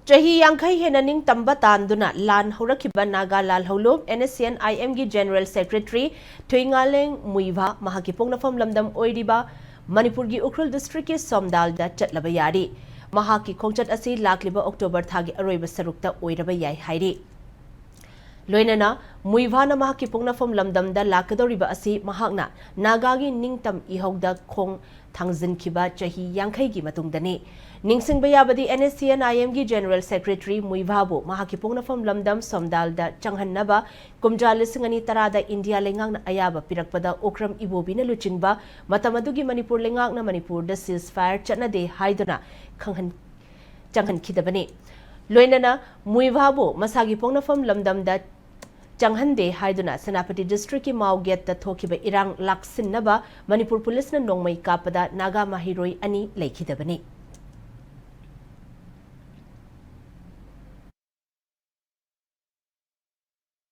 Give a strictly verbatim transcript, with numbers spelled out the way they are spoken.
ꯆꯍꯤ ꯌꯥꯡꯈꯩ ꯍꯦꯟꯅ ꯅꯤꯡꯇꯝꯕ ꯇꯥꯟꯗꯨꯅ ꯂꯥꯟ ꯍꯧꯔꯛꯈꯤꯕ ꯅꯥꯒꯥ ꯂꯥꯜꯍꯧꯂꯨꯞ NSCN-IM-ꯒꯤ General Secretary ꯊꯨꯏꯉꯥꯂꯦꯡ ꯃꯨꯏꯚꯥ ꯃꯍꯥꯛꯀꯤ ꯄꯣꯛꯅꯐꯝ ꯂꯝꯗꯝ ꯑꯣꯏꯔꯤꯕ ꯃꯅꯤꯄꯨꯔꯒꯤ ꯎꯈ꯭ꯔꯨꯜ district-ꯀꯤ ꯁꯣꯝꯗꯥꯜꯗ ꯆꯠꯂꯕ ꯌꯥꯔꯤ꯫ ꯃꯍꯥꯛꯀꯤ ꯈꯣꯡꯆꯠ ꯑꯁꯤ ꯂꯥꯛꯂꯤꯕ October ꯊꯥꯒꯤ ꯑꯔꯣꯏꯕ ꯁꯔꯨꯛꯇ ꯑꯣꯏꯔꯕ ꯌꯥꯏ ꯍꯥꯏꯔꯤ꯫ ꯂꯣꯏꯅꯅ ꯃꯨꯏꯚꯥꯅ ꯃꯍꯥꯛꯀꯤ ꯄꯣꯛꯅꯐꯝ ꯂꯝꯗꯝꯗ ꯂꯥꯛꯀꯗꯧꯔꯤꯕ ꯑꯁꯤ ꯃꯍꯥꯛꯅ ꯅꯥꯒꯥꯒꯤ ꯅꯤꯡꯇꯝ ꯏꯍꯧꯗ ꯈꯣꯡ ꯊꯥꯡꯖꯤꯟꯈꯤꯕ ꯆꯍꯤ ꯌꯥꯡꯈꯩꯒꯤ ꯃꯇꯨꯡꯗꯅꯤ꯫ ꯅꯤꯡꯁꯤꯡꯕ ꯌꯥꯕꯗꯤ, NSCN-IM-ꯒꯤ General Secretary ꯃꯨꯏꯚꯥꯕꯨ ꯃꯍꯥꯛꯀꯤ ꯄꯣꯛꯅꯐꯝ ꯂꯝꯗꯝ ꯁꯣꯝꯗꯥꯜꯗ ꯆꯪꯍꯟꯅꯕ ꯀꯨꯝꯖꯥ ꯂꯤꯁꯤꯡ ꯑꯅꯤ ꯇꯔꯥꯗ ꯏꯟꯗꯤꯌꯥ ꯂꯩꯉꯥꯛꯅ ꯑꯌꯥꯕ ꯄꯤꯔꯛꯄꯗ ꯎꯈ꯭ꯔꯝ ꯏꯕꯣꯕꯤꯅ ꯂꯨꯆꯤꯡꯕ ꯃꯇꯝ ꯑꯗꯨꯒꯤ ꯃꯅꯤꯄꯨꯔ ꯂꯩꯉꯥꯛꯅ ꯃꯅꯤꯄꯨꯔꯗ ceasefire ꯆꯠꯅꯗꯦ ꯍꯥꯏꯗꯨꯅ ꯈꯪꯍꯟ-, ꯆꯪꯍꯟꯈꯤꯗꯕꯅꯤ꯫ ꯂꯣꯏꯅꯅ ꯃꯨꯏꯚꯥꯕꯨ ꯃꯁꯥꯒꯤ ꯄꯣꯛꯅꯐꯝ ꯂꯝꯗꯝꯗ ꯆꯪꯍꯟꯗꯦ ꯍꯥꯏꯗꯨꯅ ꯁꯦꯅꯥꯄꯇꯤ district-ꯀꯤ ꯃꯥꯎ gate-ꯇ ꯊꯣꯛꯈꯤꯕ ꯏꯔꯥꯡ ꯂꯥꯛꯁꯤꯟꯅꯕ ꯃꯅꯤꯄꯨꯔ ꯄꯨꯂꯤꯁꯅ ꯅꯣꯡꯃꯩ ꯀꯥꯞꯄꯗ ꯅꯥꯒꯥ ꯃꯍꯩꯔꯣꯏ ꯑꯅꯤ ꯂꯩꯈꯤꯗꯕꯅꯤ꯫